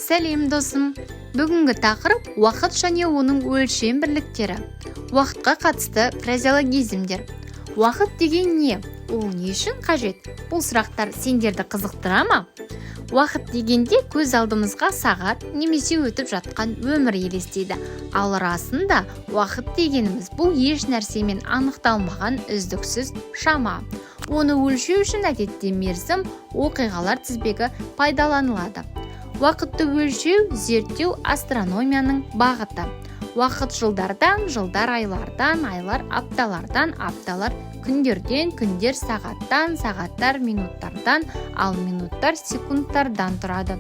Сәлем, досым! Бүгінгі тақырып: уақыт және оның өлшем бірліктері, уақытқа қатысты фразеологизмдер. Уақыт деген не? Ол не үшін қажет? Бұл сұрақтар сендерді қызықтыра ма? Уақыт дегенде көз алдымызға сағат немесе өтіп жатқан өмір елестейді. Ал расында уақыт дегеніміз – бұл еш нәрсемен анықталмаған үздіксіз шама. Оны өлшеу үшін әдетте мерзім, оқиғалар тізбегі пайдаланылады. Уақытты өлшеу, зерттеу – астрономияның бағыты. Уақыт жылдардан, жылдар айлардан, айлар апталардан, апталар күндерден, күндер сағаттан, сағаттар минуттардан, ал минуттар секундтардан тұрады.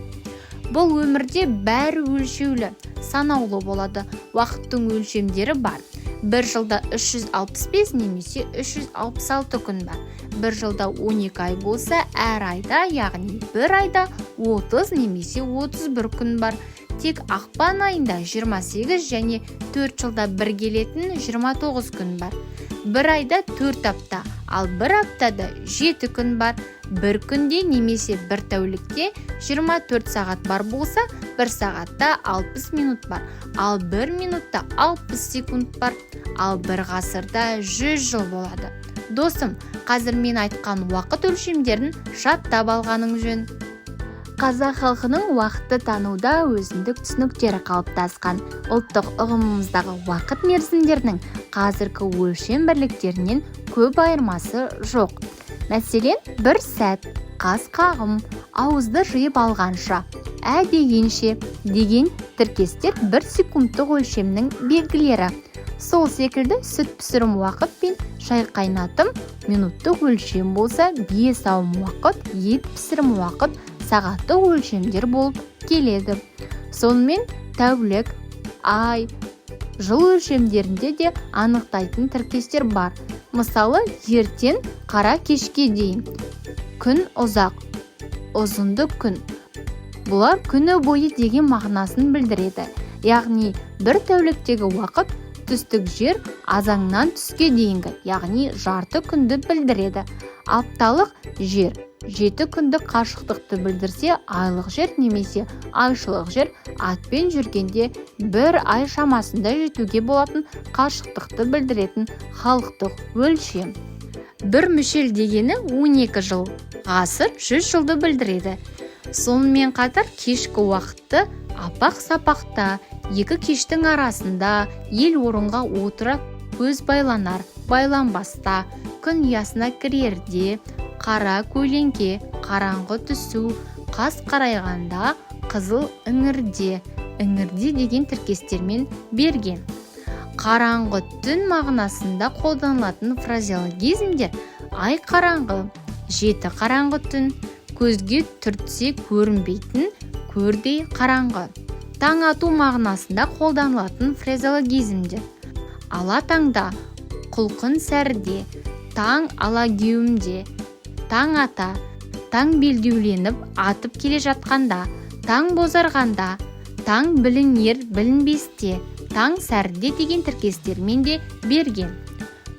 Бұл өмірде бәрі өлшеулі, санаулы болады. Уақыттың өлшемдері бар. Бір жылда 365 немесе 366 күн бар. Бір жылда 12 ай болса, әр айда, яғни бір айда 30 немесе 31 күн бар. Тек ақпан айында 28 және 4 жылда бір келетін 29 күн бар. Бір айда 4 апта, ал бір аптада 7 күн бар. Бір күнде немесе бір тәулікте 24 сағат бар болса, бір сағатта 60 минут бар, ал бір минутта 60 секунд бар. Ал бір ғасырда 100 жыл болады. Досым, қазір мен айтқан уақыт өлшемдерін жаттап алғаның жөн. Қазақ халқының уақытты тануда өзіндік түсініктері қалыптасқан. Ұлттық ұғымымыздағы уақыт мерзімдерінің қазіргі өлшем бірліктерінен көп айырмасы жоқ. Мәселен, бір сәт, қас қағым, ауызды жиып алғанша, ә дегенше деген тіркестер бір секундтық өлшемнің белгілері. Сол секілді сүт пісірім уақыт пен шай қайнатым минуттық өлшем болса, бие сауым уақыт, ет пісірім уақыт сағаттық өлшемдер болып келеді. Сонымен, тәулік, ай, жыл өлшемдерінде де анықтайтын тіркестер бар. Мысалы, ертең қара кешке дейін, күн ұзақ, ұзынды күн. Бұлар күні бойы деген мағынасын білдіреді. Яғни бір тәуліктегі уақыт түстік жер азаннан түске дейінгі, яғни жарты күнді білдіреді. Апталық жер 7 күндік қашықтықты білдірсе, айлық жер немесе айшылық жер атпен жүргенде бір ай шамасында жетуге болатын қашықтықты білдіретін халықтық өлшем. Бір мүшел дегені 12 жыл, ғасыр 100 жылды білдіреді. Сонымен қатар кешкі уақытты апақ-сапақта, екі кештің арасында, ел орынға отыра көз байланар байланбаста, күн ұясына кірерде, қара көлеңке, қараңғы түсу, қас қарайғанда, қызыл іңірде, іңірде деген тіркестермен берген. Қараңғы түн мағынасында қолданылатын фразеологизмдер: ай қараңғы, жеті қараңғы түн, көзге түртсе көрінбейтін көрдей қараңғы. Таң ату мағынасында қолданылатын фразеологизмдер: ала таңда, құлқын сәріде, таң алагеуімде, таң ата, таң белдеуленіп атып келе жатқанда, таң бозарғанда, таң білінер білінбесте, таң сәріде деген тіркестермен де берген.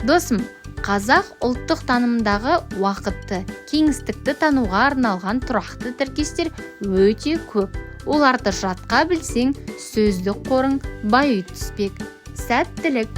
Досым, қазақ ұлттық танымындағы уақытты, кеңістікті тануға арналған тұрақты тіркестер өте көп. Оларды жатқа білсең, сөздік қорың байи түспек. Сәттілік!